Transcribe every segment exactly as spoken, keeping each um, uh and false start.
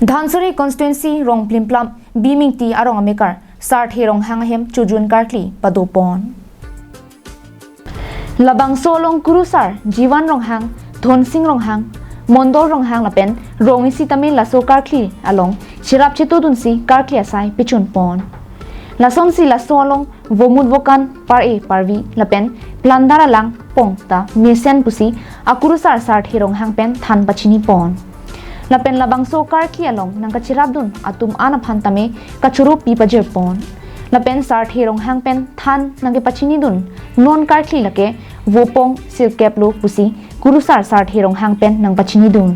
Dhansiri constituency Rongplimplap Bimingti arong amekar Sarthe Ronghang ahem chojun karkli padopon. Labangso along kurusar Jiwan Ronghang, Dhonsing Ronghang, Mondol Ronghang lapen rong isi tame laso karkli along cherap chetodunsi karkli asai pechunpon. Lasonsi laso along vomut vokan par-e parvi lapen plunder alang pong ta mesen pusi akurusar Sarthe Ronghang pen than pachinipon. Lapen labangso karkli along nangkacherapdun atum an aphan tame kachoro pi pajirpon. Lapen Sarthe Ronghang pen than nangkepachinidun non karkli lake vopong sirkep lo pusi kurusar Sarthe Ronghang pen nangpachinidun.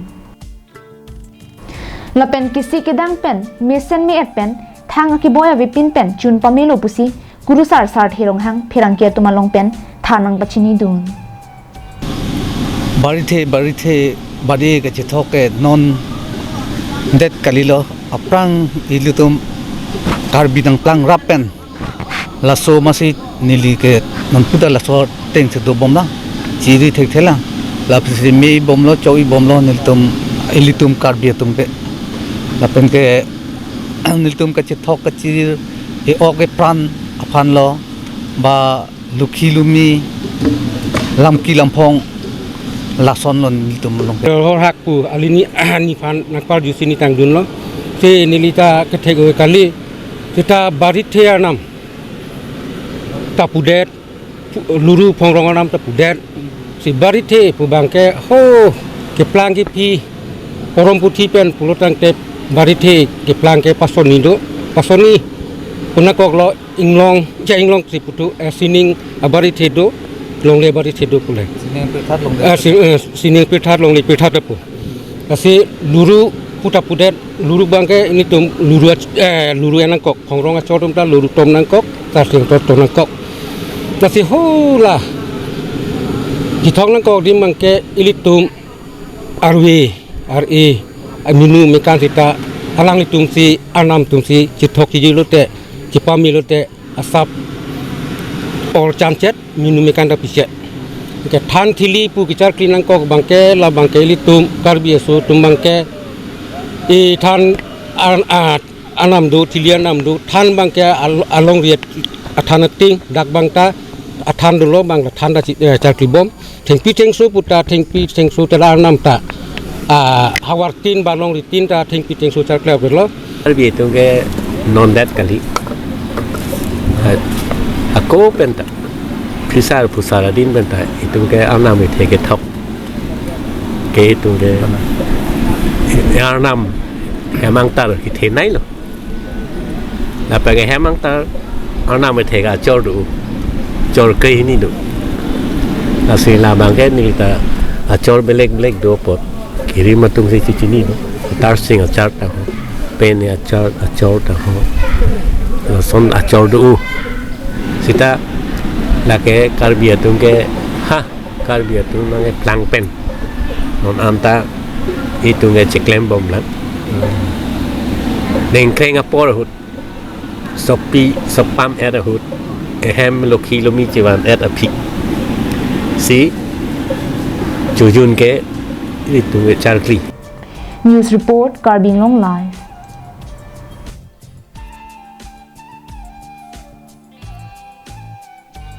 Lapen kisi kedang pen mesen me-et pen thang akeboi avepin pen chun pamelo pusi kurusar Sarthe Ronghang pherangke atum along pen than nangpachinidun. Barithe, barithe, bari kachethok ke non det kalilo, aphrang ilitum Karbi nangplangrap pen laso masi neli ke non puta laso ateng si dobomlang, chiri thekthelang, lapusi me bomlo, cho-i bomlo nelitum, ilitum Karbi atum ke. Lapen ke nelitum kachethok kachiri, e-ok epran aphan lo, ba lukhi lumi, lamki lamphong, lason lo nelitum along ke. Hor hak pu alini niphan nangparjusi nitangdunlo. Si neli ta kethek-oi kali. Seta barithe arnam ta pudet, pu-, luru phongrong arnam ta pudet. Si barithe pu abangke ho keplang kephi, porom puthi pen pulo tangte barithe keplang ke pasoni do, pasoni pu nangkoklo. Inglong, ja inglong si puthu, eh, sining abarithe do, longle abarithe do pule. Sining pirthat longle. Eh, si-, eh, sining pirthat longle pirthat pu. Lasi luru pu ta pudet, luru abangke ilitum luru ach-, eh, luru nangkok, phongrong achor atum ta luru tom nangkok, ta sing tom nangkok. Lasi hula kethok nangkok adim abangke ilitum arve, ar-e, aminu mekan seta alanglitum si, arnam atum si chethok chiji lote, chepame lote, asap or chanchet, minu mekan ta pichet. Ke than thili pu kecharkli nangkok abangke, la abangke ilitum Karbi aso atum abangke, e than ar-, a-, arnam do, thili arnam do, than abangke al-, alongri athan ating, dak abang ta athan dolo, abang la than ta chi-, eh, charkli bom. Thengpi thengso pu ta, thengpi thengso ta arnam ta, ah, havar tin ba longri tin ta thengpi thengso charkli avelo. Karbi atum ke non det kali. A-, ako pen ta, phisar phusar adin pen ta, itum ke arnam ithe kethok. Ke itum ke arnam hem angtar kethenei lo. Lapen ke hem angtar arnam ithe ke achor do, chor ke hini do. Lasi la abangke neli ta achor belek belek do apot, kirim atum si chechini do. Tarsing achar ta ho, pen achar, achor ta ho, lason achor do. Seta lake Karbi atum ke, ha, Karbi atum nangkeplang pen non anta itum ke cheklem bomlang. Ningkreng apor ahut, sopi sopam et ahut, ehem lokhi lomi chevan et aphi si chojun ke itum ke charkli. News report, Karbi Anglong Live.